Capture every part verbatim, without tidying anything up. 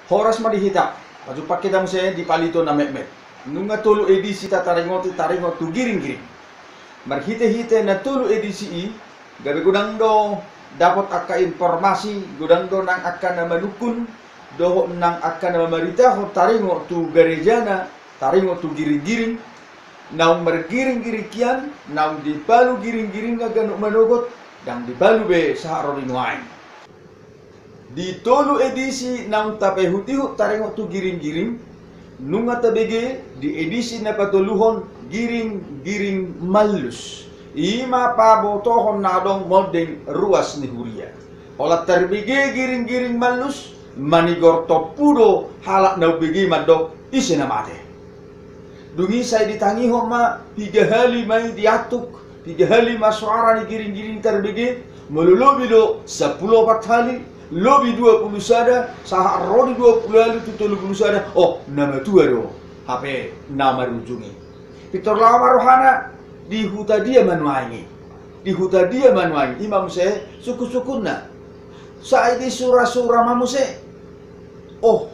Horas ma di hita, pajumpang hita muse di palito na metmet. Nunga tolu edisi tataringoti taringot tu giringgiring. Marhitehite na tolu edisi i, gabe godang do dapot angka informasi, godang do nang angka na manungkun, dohot nang angka na mamaritahon taringot tu garejana, taringot tu giringgiring, naung margiringgiring hian, naung dipalu giringgiring na ganup manogot, ndang dipalu be sahat ro di nuaeng. Di tolu edisi naung tapaihutihut taringot tu giringgiring, nunga tabege di edisi na patoluhon giringgiring mallus. I ma pabotohon na adong monding ruas ni huria. Holan tarbege giringgiring mallus, manigor tompu do halak na umbege mandok ise na mate. Dung i sai ditangihon ma, piga hali ma i diantuk, piga hali ma soara ni giringgiring tarbege, molo lobi do sampulu opat hali, lobi dua pulu sada, sahat ro di dua pulu hali tu tolu pulu sada, oh, na matua do hape na marujung i. Pintor laho ma rohana, di huta dia ma nuaeng i? Di huta dia ma nuaeng i? I ma muse sungkunsungkunna. Sai disurasura ma muse. Oh,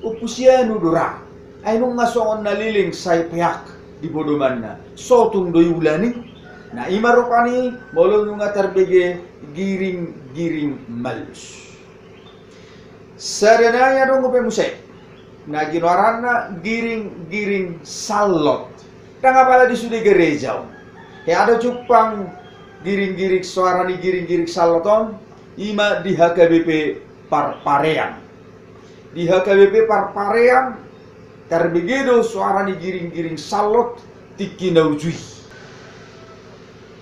Ompu Sianu do ra. Ai nunga songon na leleng sai peak di podomanna. Sotung do i ulaning. Na i ma rupani molo nunga tarbege giringgiring mallus. Sada nai adong dope muse na ginoaranna giringgiring sallot. Ndang apala di sude gareja on. Hea do jumpang giringgiring, soara ni giringgiring sallot on, i ma di H K B P Parparean. Di H K B P Parparean, tarbege do soara ni giringgiring sallot tingki na uju i.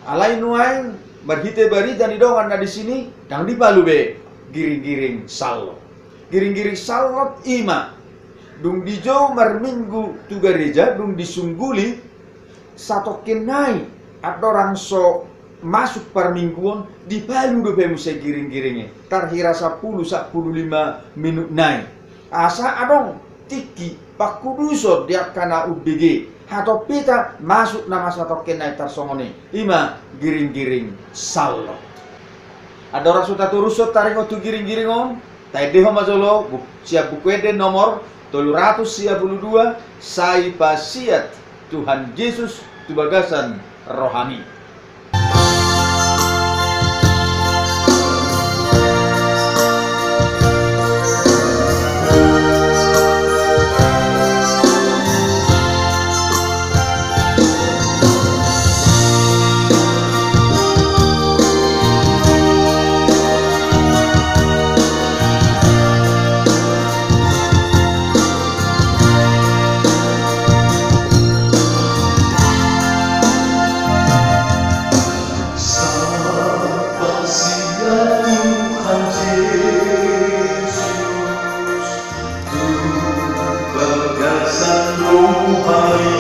Alai nuaeng, marhite barita ni dongan na disi i, ndang dipalu be giringgiring sallot. Giringgiring sallot i ma, dung dijou marminggu tu gareja, dung disungguli, satongkin nai andorang so masuk parmingguon, dipalu dope muse giringgiring i. Tarhira sampulu, sampulu lima minut nai. Asa adong tingki pangkuduson di angka na umbege, hatopitan masuk nama satongkin nai tarsongon i. I ma giringgiring sallot. Andorang so tatorushon taringot tu giringgiring on, taendehon ma jolo bu-, sian Buku Ende nomor tolu ratus sia pulu dua, Sai Pasiat Tuhan Jesus tu bagasan rohami. Tuhan Jesus, tu bagasan rohami.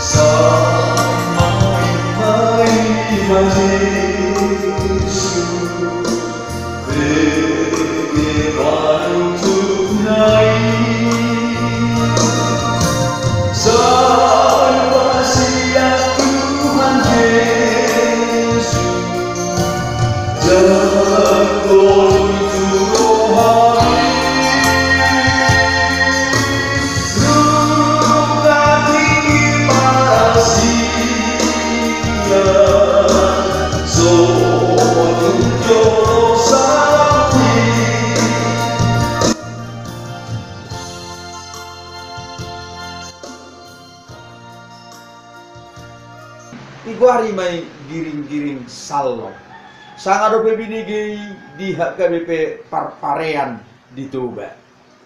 Sampai mai ma Jesus, bege panutup nai. Sai Pasiat Tuhan Jesus, Digoari ma i giringgiring sallot. Sanga dope binege i di H K B P Parparean di Toba.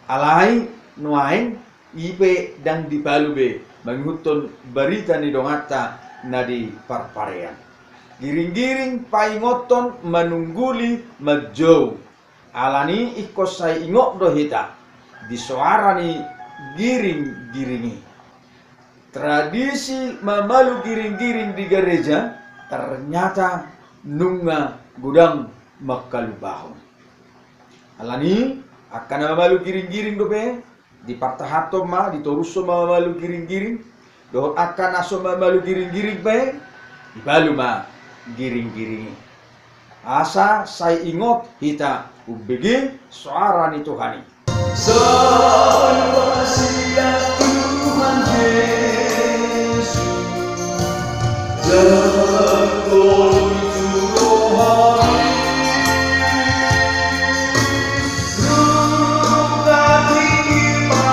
Alai nuaeng i pe ndang dipalu be mangihuthon barita ni donganta na di Parparean. Giringgiring paingothon manungguli manjou. Alani ingkon sai ingot do hita di soara ni giringgiring i. Tradisi mamalu giringgiring di gareja ternyata nunga godang mangkalupahon. Alani angka na mamalu giringgiring dope, dipartahanhon ma, ditorushon ma mamalu giringgiring, dohot angka na so mamalu giringgiring pe, dipalu ma giringgiring i. Asa sai ingot hita Umbege soara ni Tuhan i. Salva sian Tuhan Jesus, jangkon tu rohami. Ruhut tingki ma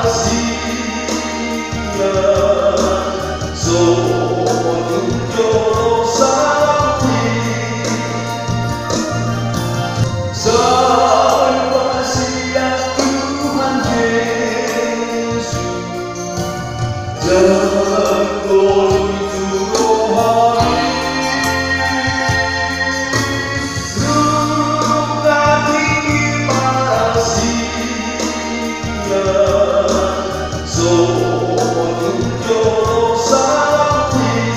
asi ia, songon unjolo sapuin. Salva sian Tuhan Jesus, jangkon tu rohami. Ruhut tingki ma asi ia, songon unjolo sapuin.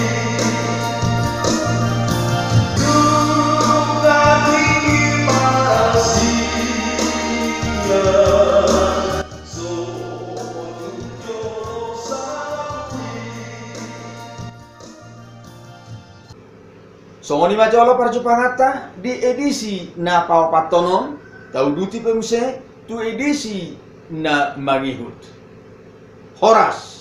Ruhut tingki ma asi ia, songon unjolo sapuin. Songon i ma jolo parjumpanganta di edisi na paopathon on, tauduti pe muse tu edisi na mangihut. Horas.